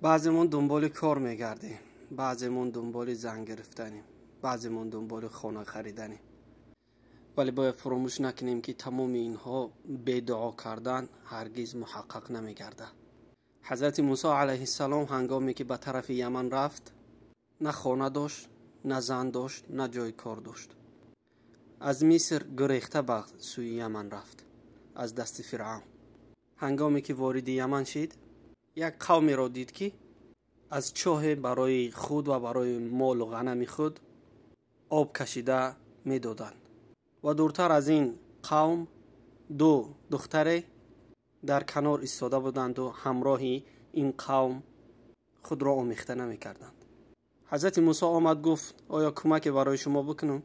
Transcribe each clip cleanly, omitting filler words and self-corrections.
Баъземон дунболи кор мегардем, баъземон дунболи зан гирифтанем, баъземон дунболи хона хариданем. Вале бояд фуромӯш накунем, ки тамоми инҳо бе дуо кардан ҳаргиз муҳаққақ намегардад. Ҳазрати Мусо алайҳиссалом ҳангоме ки ба тарафи Яман рафт, на хона дошт, на зан дошт, на ҷои кор дошт. Аз Миср гурехта ба сӯи Яман рафт, аз дасти Фиръавн. Ҳангоме ки вориди Яман шид, як қавмеро дид, ки аз чоҳе барои худ ва барои молу ғанами худ об кашида медоданд. Ва дуртар аз ин қавм ду духтаре дар канор истода буданду ҳамроҳи ин қавм худро омехта намекарданд. Ҳазрати Мусо омад, гуфт: «Оё кӯмаке барои шумо бикунам?»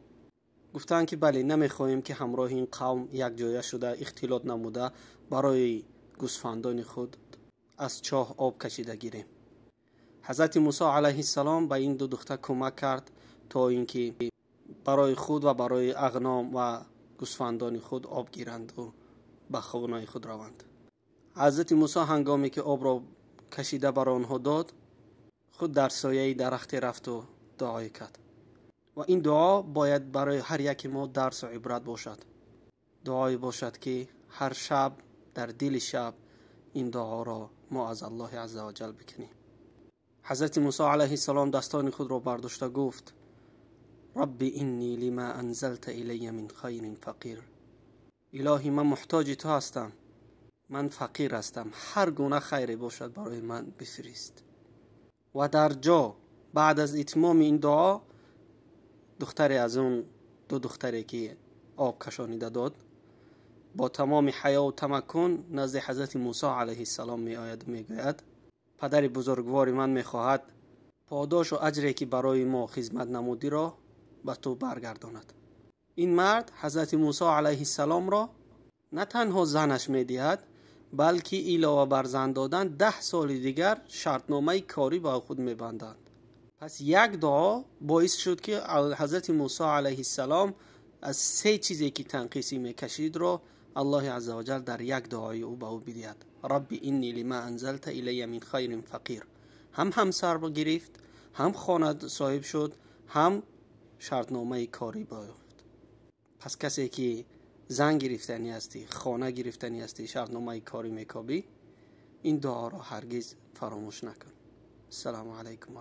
Гуфтанд, ки бале, намехоҳем, ки ҳамроҳи ин қавм якҷоя шуда, ихтилот намуда, барои гӯсфандони худ аз чоҳ об кашида гирем. Ҳазрати Мусо алайҳиссалом ба ин ду духтар кӯмак кард, то ин ки барои худ ва барои ағном ва гӯсфандони худ об гиранду ба хонаи худ раванд. Ҳазрати Мусо ҳангоме ки обро кашида бар онҳо дод, худ дар сояи дарахте рафту дуое кард. Ва ин дуо бояд барои ҳар яке мо дарсу ибрат бошад. Дуое бошад, ки ҳар шаб дар дили шаб ин дуоро мо аз Аллоҳи азза ва ҷал бикунем. Ҳазрати Мусо алайҳиссалом дастони худро бардошта гуфт: «Рабби инни лима анзалта илайя мин хайрин фақир». Илоҳӣ, ман муҳтоҷи ту ҳастам, ман фақир ҳастам, ҳар гуна хайре бошад, барои ман бифирист. Ва дар ҷо баъд аз итмоми ин дуо духтаре аз он ду духтаре, ки об кашонида дод, бо тамоми ҳаёву тамаккун назди ҳазрати Мусо алайҳиссалом меояду мегӯяд: «Падари бузургвори ман мехоҳад подошу аҷре, ки барои мо хизмат намудиро, ба ту баргардонад». Ин мард ҳазрати Мусо алайҳиссаломро на танҳо занаш медиҳад, балки илова бар зан додан 10 соли дигар шартномаи корӣ ба худ мебанданд. Пас як дуо боис шуд, ки ҳазрати Мусо алайҳиссалом аз се чизе, ки танқисӣ мекашидро, Аллоҳи аззаваҷал дар як дуои ӯ ба ӯ бидиҳад. «Рабби инни лима анзалта илайя мин хайрин фақир». Ҳам ҳамсар гирифт, ҳам хона соҳиб шуд, ҳам шартномаи корӣ ёфт. Пас касе ки зан гирифтанӣ ҳастӣ, хона гирифтанӣ ҳастӣ, шартномаи корӣ мекобӣ, ин дуоро ҳаргиз фаромӯш накун. Ассалому алайкум.